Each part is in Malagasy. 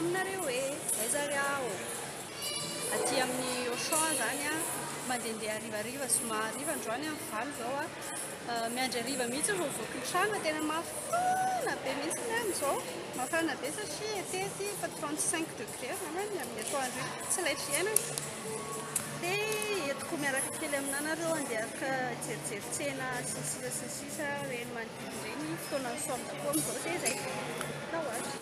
aminareo e! Aiza ary aho? Aty amin'ny Auchan izany an, mandehandeha harivariva, zoma hariva androany amin'ny 8 izao an. Miandry hariva mihitsy vao mivoaka ny trano fa tena mafana be mihitsy ny amin'izao. Mafana be satria été aty efa 35 degré angambany amin'ny atoandro io. Tsy laitra iainana. Dia entiko miaraka kely aminanareo handeha hijerijery tsena sy ny sisa sy ny sisa ireny manodidina ireny. Fotoanan'ny solde koa amin'izao dia izay. Tao ary.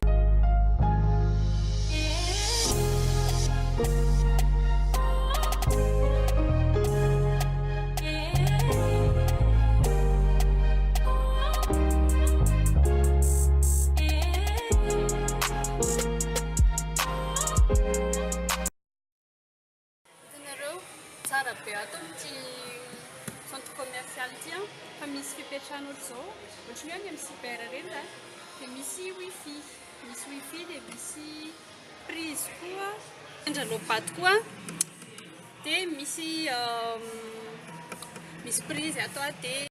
Hitanareo, tsara be ato amin'ity centre commercial ity an, fa misy fipetrahana ohatr'izao, ohatran'ny hoe any amin'ny cyber ireny izany, dia misy wifi, misy wifi dia misy prise koa, sendra low-bat koa, dia misy misy prise ato an, dia.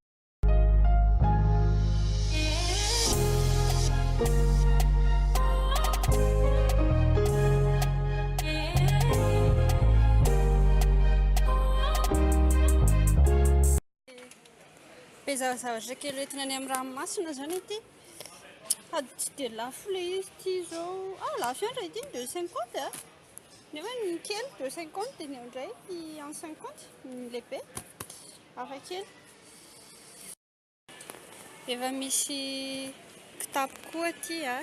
Be zavazavatra kely hoentina any amin'ny ranomasina izany ity. Sady tsy dia lafo ilay izy ity izao. Ah, lafo ihany raha ity, 2,50 a. Nefa ny kely 2,50 dia ny eo indray 1,50 ny lehibe. Hafa kely. Efa misy kitapo koa aty a.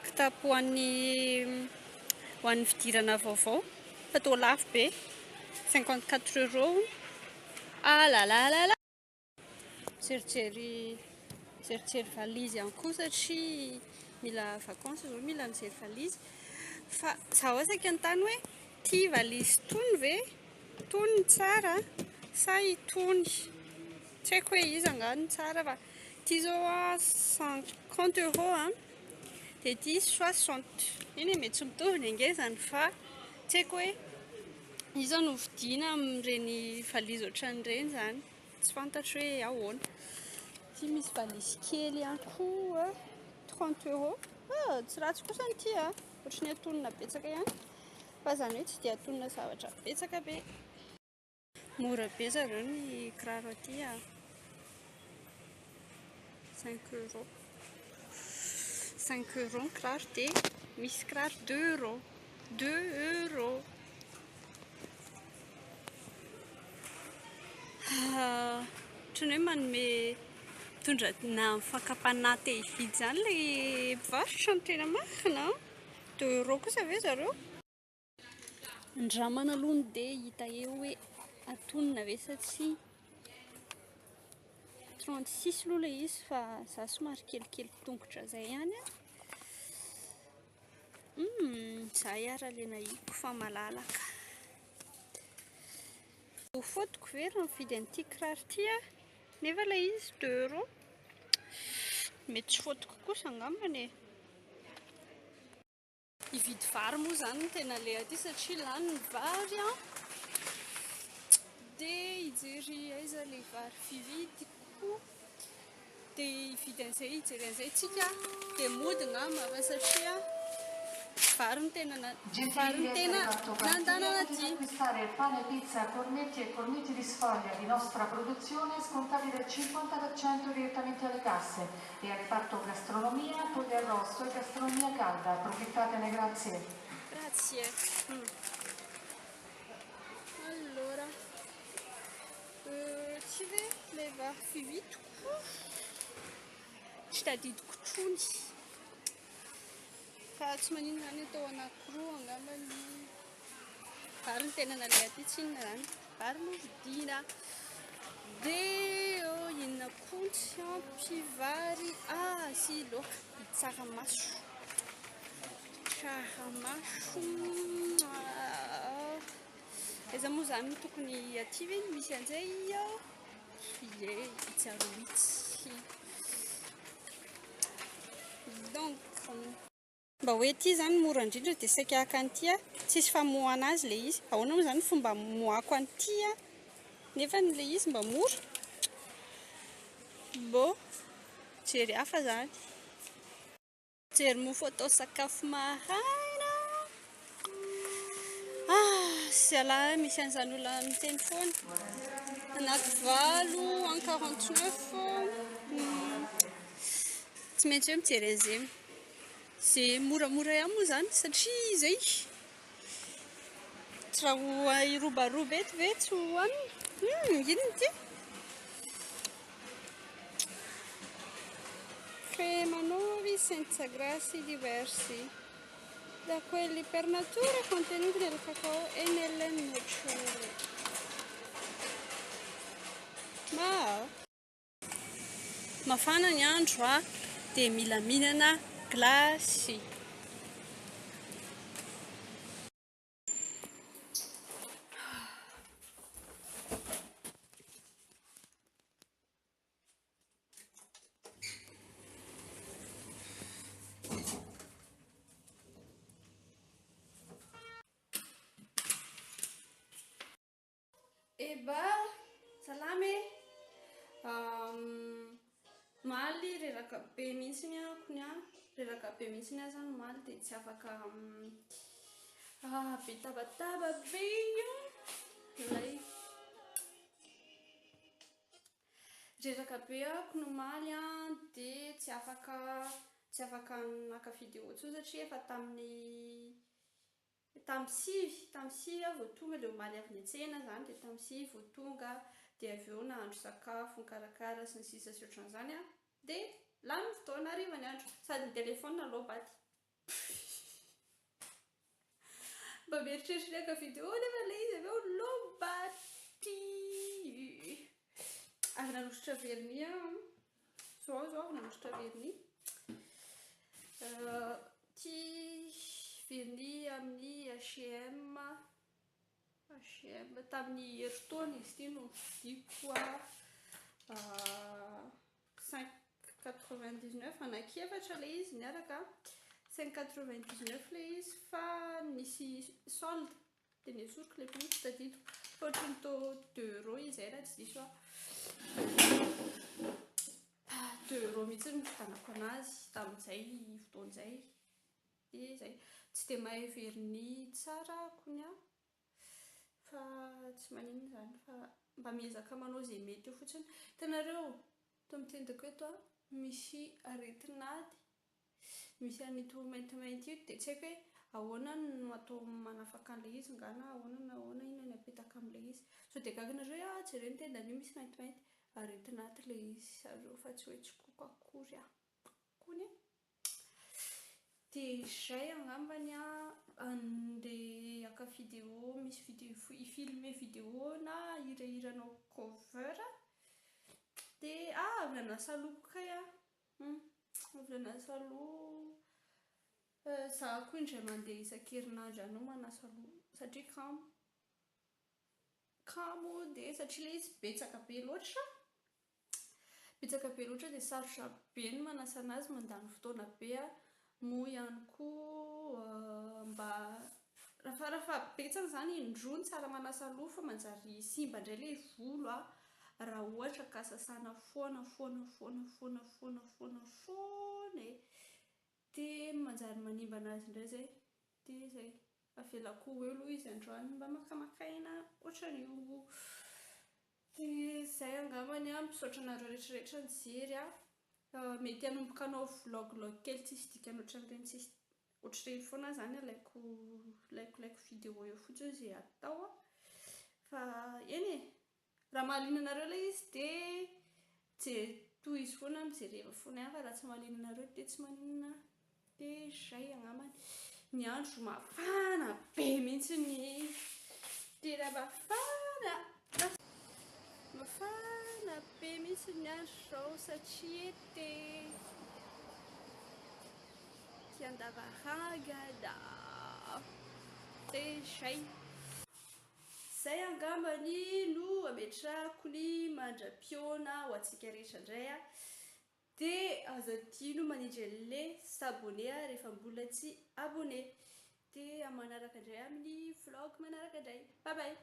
Kitapo ho an'ny ho an'ny fidirana vaovao fa toa lafo be. 54 euros hono. Ah là là là là. Mijerijery mijerijery valizy ihany koa satria mila vacances izao mila mijery valizy. Fa zaho saika nitany hoe ity valizy itony ve itony no tsara sa itony? Tsy haiko hoe iza angaha no tsara fa ity izao a 50 euros a, dia ity 60. Eny e, mety tsy mitovy ny hangezany fa tsy haiko hoe iza no vidiana amin'ireny valizy ohatran'ireny izany. Tsy fantatro hoe ahoana. Ity misy valizy kely ihany koa, 30 euros. Ah, tsy ratsy kosa ity a. Ohatran'ny antonona betsaka ihany. Fa izany hoe tsy dia antonona zavatra betsaka be. Mora be zareo ny kiraro aty a. 5 euros. 5 euros ny kiraro dia misy kiraro 2 euros. 2 euros. Ohatran'ny hoe manome mitondra na fakam-panahy te hividy izany ilay mpivarotra no tena marina an. 2 euros kosa ve zareo? Andramana aloha ny dia hita eo hoe antonona ve sa tsia. 36 aloha ilay izy fa za somary kelikely tongotra izay ihany an. Izay ary ilay nahiko fa malalaka. Ho fotiko ve raha mividy an'ity kiraro ity aho? Nefa ilay izy 2 euros. Mety tsy fotiko kosa angambany e. Hividy vary moa izany no tena aleha aty satria lany ny vary an. Dia hijery aiza ilay vary fividiko. Dia hividy an'izay, hijery an'izay tsika. Dia mody angamba fa satria vary no tena vary no tena nandanana aty. acquistare pane, pizza, cornetti e cornetti di sfoglia di nostra produzione scontati del 50% direttamente alle casse e al reparto gastronomia, pollo arrosto e gastronomia calda. Approfittatene, grazie. Grazie. Allora, tsy ve ilay vary fividiko? Tsy tadidiko intsony. Fa tsy maninona izany atao anankiroa angamba ny vary no tena naleha aty tsy inona izany. Vary no vidiana. Dia inona koa no tsy ampy vary? Ah, sy laoka, tsaramaso. Tsaramaso. Aiza moa izany no tokony aty ve no misy an'izay? Ie, itsy aroa itsy. Donc, mba hoe ity izany mora indrindra dia saika haka an'ity aho. Tsisy famoahana azy ilay izy. Ahoana moa izany ny fomba hamoahako an'ity aho? Nefa ilay izy mba mora. Bon, jery hafa izany. Mijery mofo atao sakafo maraina. Ah, zalahy misy an'izany olona miteny foana. Anaty valo, un quarante neuf. Tsy maintsy hoe mijery an'izay. Izay moramora ihany moa izany satria izay. Tsy raha ho hirobaroba eto ve tsy hohanina? Inona ity? Crema nuovi senza grassi diversi da quelli per natura contenuti nel cacao e nelle nocciole. Ma mafana ny andro a, dia mila mihinana glace. Eba, salama e! Omaly reraka be mihitsy ny ahako ny ahy, reraka be mihitsy ny ahy izany omaly dia tsy afaka be tabataba be io ilay reraka be ahako ny omaly an, dia tsy afaka tsy afaka naka vidéo intsony satria efa tamin'ny Tamin'ny sivy, tamin'ny sivy aho vao tonga, ilay omaly avy niantsena izany dia tamin'ny sivy vao tonga, dia avy eo nahandro sakafo, nikarakara sy ny sisa sy ohatran'izany an, dia lany ny fotoana, hariva ny andro, sady ny téléphone low baty. Mba mieritreritra ny haka vidéo nefa ilay izy avy eo low baty. Avy nanosotra vernis aho an, zao zao avy nanosotra vernis. Ity vernis amin'ny H&M, H&M tamin'ny herintaona izy ity no novidiako 5,99 anankiefatra ilay izy niaraka, 5,99 ilay izy fa nisy solde dia nesoriko ilay prix tsy tadidiko fa ohatran'ny toa 2 euros izy izay raha tsy diso aho. 2 euros mihitsy no nividianako anazy tamin'izay fotoana izay. Dia izay. Tsy dia mahay vernis tsara akony aho fa tsy maninona izany fa mba miezaka manao izay mety eo fotsiny. Hitanareo, eto amin'ny tendako eto an, misy aretin'ady, misy an'ito maintimainty ito dia tsy haiko hoe ahoana no atao manafaka an'ilay izy nga na ahoana na ahoana, inona no apetaka amin'ilay izy. Sao dia gaga nareo hoe ah jereo ny tendany io misy maintimainty. Aretin'aty ilay izy zareo fa tsy hoe tsy koko akory aho. Kony e. Dia izay angambany an, andeha haka vidéo, misy vidéo, hi-filmer vidéo na hirahiranao cover. Dia ah avy nanasa loha koa kay aho. Avy nanasa loha. Za koa indray mandeha isan-kerinandro ihany manasa loha satria kamo. Kamo dia satria ilay izy betsaka be loatra, betsaka be loatra dia sarotra be ny manasa anazy, mandany fotoana be an, moa ihany koa mba raha rehefa betsaka izany indroa no tsara manasa loha fa manjary simba indray ilay volo an, raha ohatra ka sasana foana foana foana foana foana foana foana e, dia manjary manimba anazy indray izay, dia izay. Avelako ho eo aloha izy androany mba makamaka aina ohatran'io. Dia izay angambany an, misaotra anareo rehetra rehetra nijery an. Mety hanomboka hanao vlog log kely tsisy dikany ohatran'ireny tsisy ohatr'ireny foana aho izany alaiko alaiko alaiko vidéo eo fotsiny izay atao an. Fa eny e, raha mahaliana anareo ilay izy dia je-, tohizo foana mijereva foana ihany fa raha tsy mahaliana anareo dia tsy maninona. Dia izay angambany. Ny andro mafana be mihitsy ny tena mafana. Mafana be mihitsy ny andro izao satria été. Aty an-davarangana. Dia izay. Izay angambany no ametrahako ny mandra-pihaona ho antsika rehetra indray. Dia aza adino manindry an'le s'abonner rehefa mbola tsy abonné. Dia manaraka indray amin'ny vlog manaraka indray. Bye bye.